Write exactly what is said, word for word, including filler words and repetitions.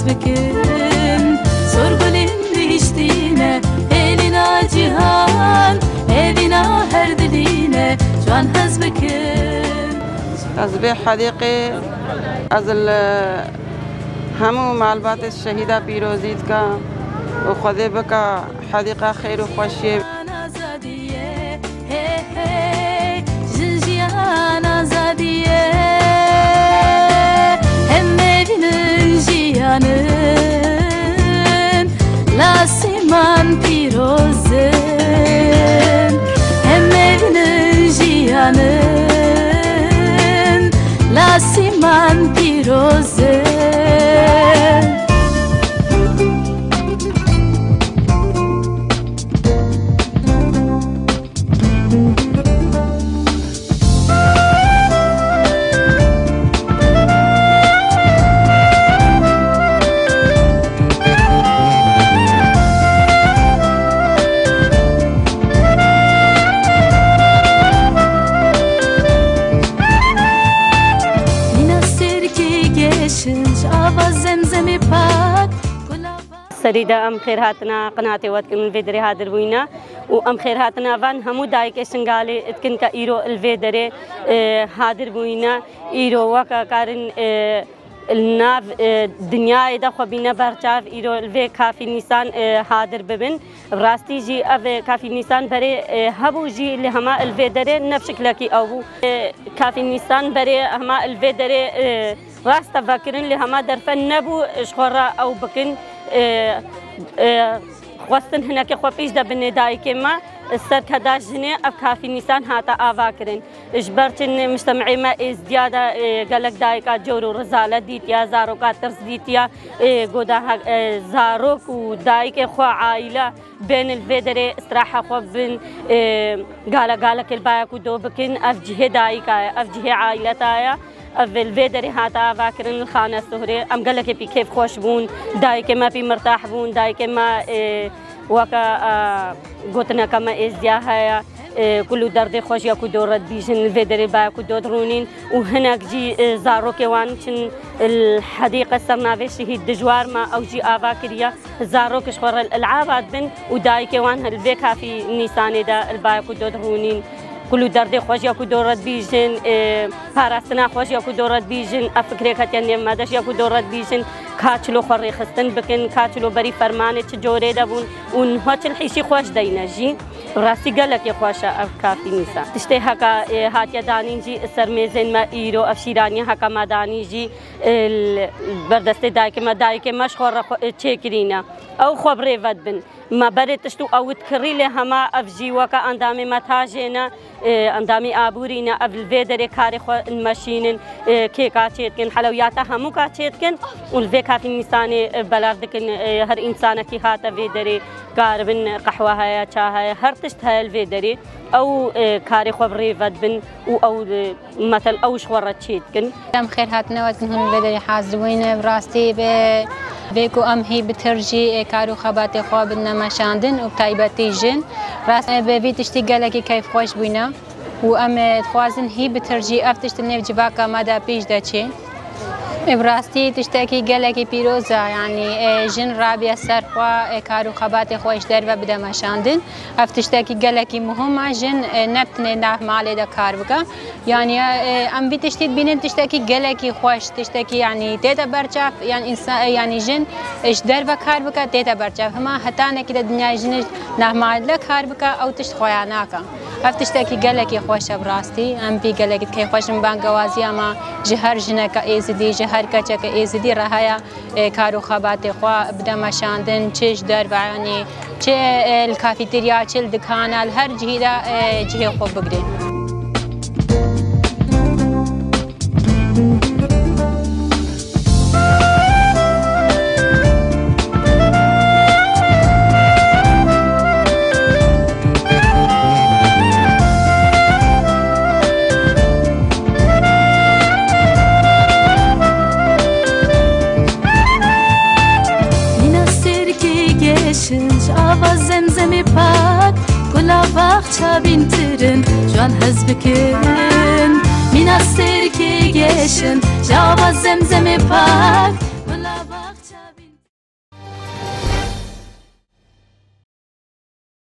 bikin. Sorgulên bihiştî ne, hêlîna cîhan, hêlîna her dilî ne, can hez bikin. Ez vê hedîqê, ez li hemû malbatê şehîda pîrozî dikim û Xwedê bike hedîqa xêr û xweşiyê. Azadiye, hey, hey, jin jiyan azadiye. Em mevînin jiyanin, lasîman pîrozin. Em mevînin jiyanin, lasîman pîrozin. Mîna serkê geşin ji ava zemzemê pak, gulava. Serî de em xêrhatina qinatê we dikin, vê derê hadir bûyîne û em xêrhatina van hemû dayikê Şingalê dikin ke îro li vê derê, e, hadir bûyîne. Îro weke karin, e, li nav, e, dinyayê de xwe bîne berçav, îro li vê kafî Nîsan, e, hadir bibin. Bi rastî jî ev, e, kafî Nîsan berê, e, hebû jî, lê hema li vê derê ne bi şiklekî ew bû. E, kafî Nîsan berê hema li vê derê, e, rast e vekirin, lê hema derfet nebû ji xwe re ew bikin. E, e, xwestin hinekê xwe pêş de binê dayikê me, serkeda jinê ev kafî Nîsan hate ava kirin. Ji ber çi mujtemê me êzdiya de, e, gelek dayika cor û rizalet dîtiye, zaroka tirs dîtiye, e, goda he-, e, zarok û dayikê xwe, aîle bên li vê derê îstiraha xwe bin, e, gale galekê li baya ku do bikin, ev cihê dayika ye, ev cihê aîleta ye. Ev li vê derê hate ava kirin li Xane Suhrê. Em gelekê pî kêfxweş bûn. Dayikê me pî mirtah bûn. Dayikê me, e, weke, e, gotineke me êzdiya heye. E, kul û derdê xwe ji ya ku do re dibîjin, li vê derê baya ku do dirûnîn. Û hinek jî, e, zarokê wan çin li hedîqe ser navê şehîd dijwar me, ew jî ava kiriye. Zarok ji xwe re li elava dibin û dayikê wan li vê kafî Nîsanê de li baya ku do dirûnîn. Kul û derdê xwe ji ya ku do re dibîjin, e, parastina xwe ji ya ku do re dibîjin, ev fikrê hatiye nêv me de ji ya ku do re dibîjin, ka çilo xwe rêxistin bikin, ka çilo berî fermanê çi corê de bûn û niha çil hîşî xwe ji deyne jî. Rastî gelekê xweş e ev kafî Nîsan. Tiştê heka, e, hatiye danîn jî ser mêzên me îro, ev şîraniya heka me danî jî, e, li ber destê dayikê me, dayikê me ji xwe re xwe, e, çêkirîne. Ew xwe bi rê ve dibin. Me berê tişt û ewit kirî, lê hema ev jî weke endamê me tajê ne, e, endamî aborî ne, ev li vê derê karê xwe dimeşînin, e, kêka çêdikin, helewiyata hemûka çêdikin û li vê kafî Nîsanê, e, belav dikin, e, her însanekî hate vê derê, karibin qehwe heye, ça heye, her tişt heye li vê derê. Ew, e, karê xwe bi rê ve dibin û ew, e, metel ew ji xwe re çê dikin. Em xêr hatine we dikin, hûn li vê derê hazir bûyîne. Bi rastî bi vê ku em hî bitir jî, e, kar û xebatê xwe bidine meşandin û bi taybetî jin. Rast, e, bi vî tiştî gelekî keyfxweş bûyîne û em, e, dixwazin hî bitir jî ev tişt di nêv civaka me de pêş de çê. E, bi rastî tiştekî gelekî pîroz e, yanî, e, jin rabiye ser xwe, e, kar û xebatê xwe ji derve bide meşandin. Ev tiştekî gelekî muhim e, jin, e, ne bi tenê nav malê de kar bike. Yanî, e, em vî tiştî dibînin, tiştekî gelekî xweş, tiştekî, yanî, tête berçav, yanî, însa-, e, yanî, jin, e, ji derve kar bike, tête berçav. Hima hetanekî de dinyayê jinê nav malê de kar bike, ew tişt xweya nake. Ev tiştekî gelekî xweş e bi rastî. Em vî gelekî dikeyxweşin bangewaziya me ji her jineke êzidî, ji her keçeke êzidî re heye. E, kar û xebatê xwe bide meşandin, çi ji derve, yanî çi, e, li kafeterya, çi li dikana, li her cihî de, e, cihê xwe bigre. Mîna serkê geşin ji ava zemzemê pak, gula baxça bîntirin, can hez bikin. Mîna serkê geşin ji ava zemzemê pak.